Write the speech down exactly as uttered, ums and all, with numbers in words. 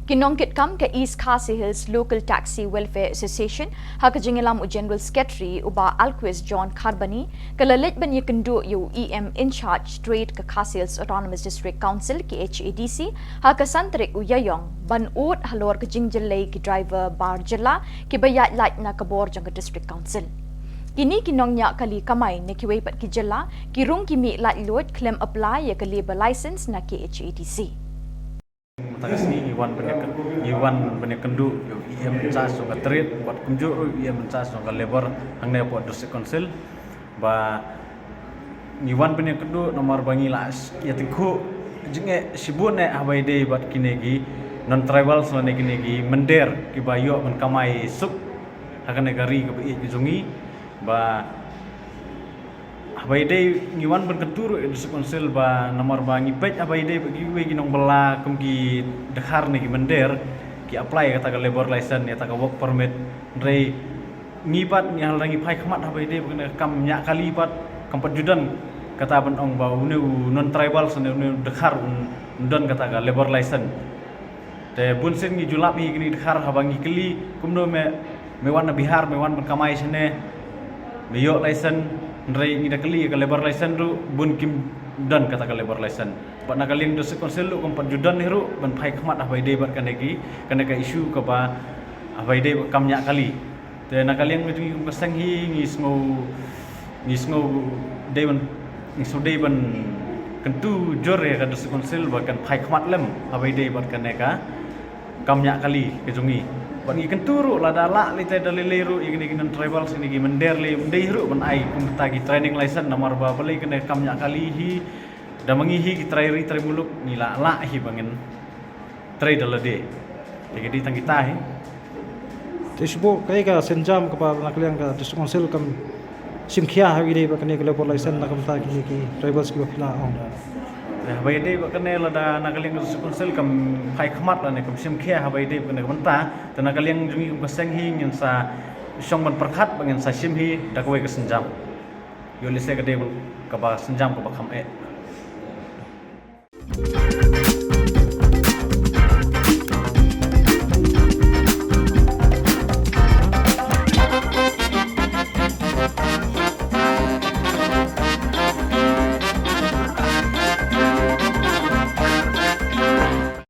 Ki nongkitkam ka East Khasi Hills Local Taxi Welfare Association, ha ka jingïalam u General Secretary u Bah Alquist John Kharbani, ka la leit ban ïakynduh ïa u E M in charge Trade ka Khasi Hills Autonomous District Council, K H A D C, ha ka san tarik u Ïaïong, ban ud halor ka jingjyllei ki driver bar jylla kiba ïaid lait na ka bor jong ka District Council. Kine ki nongñiah kali kamai na kiwei pat ki jylla ki rung ki mih laitluid khlem apply ïa ka labour licence na K H A D C. Mynta ka sngi ngi wan ban ïa, ngi wan ban ïakynduh ïa u E M in charge jong ka Trade bad kumjuh ruh u E M in charge jong ka Labour hangne hapoh District Council, ba ngi wan ban ïakynduh namar ba ngi la ïatyngkhuh jingeh shibun eh haba ïadei bad kine ki non-tribals lane kine ki mynder kiba ïoh ban kamai suk ha kane ka ri kaba ïeit ka jong ngi. Ba haba ïadei, ngi wan ban kyntu ruh ïa u District Council ba namar ba ngi peit haba ïadei bad kiwei ki nongbylla kum ki dkhar ne ki mynder, ki apply kata ka labour licence ne kata ka work permit. Hynrei ngi pat ngi, halor ngi phai khmat haba ïadei bad kane ka kam ñiah kali pat, kam pat ju don kata ban ong ba une u non-tribal ne une u dkhar un, un don kata ka labour licence. Te bunsien ngi ju lap hi kine ki dkhar haba ngi kylli, kumno me, me wan na Bihar, me wan ban kamai shane, me ïoh licence, hynrei ngi da kylli ïa ka labour licence ruh bun kim don kata ka labour licence. Bad na ka liang District Council ruh kam pat ju don hi ruh ban phai khmat haba ïadei bad kane ki, kane ka issue kaba haba ïadei bad kam ñiah kali. Te na ka liang ka jong ngi kum ka seng hi ngi sngew, ngi sngew dei ban, ngi sngew dei ban kyntu jur ïa ka District Council ba kan phai khmat lem haba ïadei bad kane ka kam ñiah kali ka jong ngi. Bad ngi kyntu ruh lada lah lei te da lei lei ruh ïa kine ki non-tribal, kine ki mynder lei ym dei ruh ban ai kumta ki training licence namar ba balei kane ka kam ñiah kali hi da ma ngi hi ki trai ri trai muluk ngi lah lah hi ba ngin trei da lade. Te ka dei tang kita hi. Te shu buh kaei ka sienjam kaba na ka liang ka District Council kam shim khia haba ïadei bad kane ka labour licence na ka bynta kine ki tribals kiba phi la ong. Te haba ïadei bad kane lada na ka liang ka District Council kam phai khmat lane kam shim khia haba ïadei bad kane ka bynta, te na ka liang jong ngi kum ka seng hi ngin sa shong ban pyrkhat ba ngin sa shim hi da kawei ka sienjam. Ïoh lehse ka dei kaba sienjam kaba kham eh.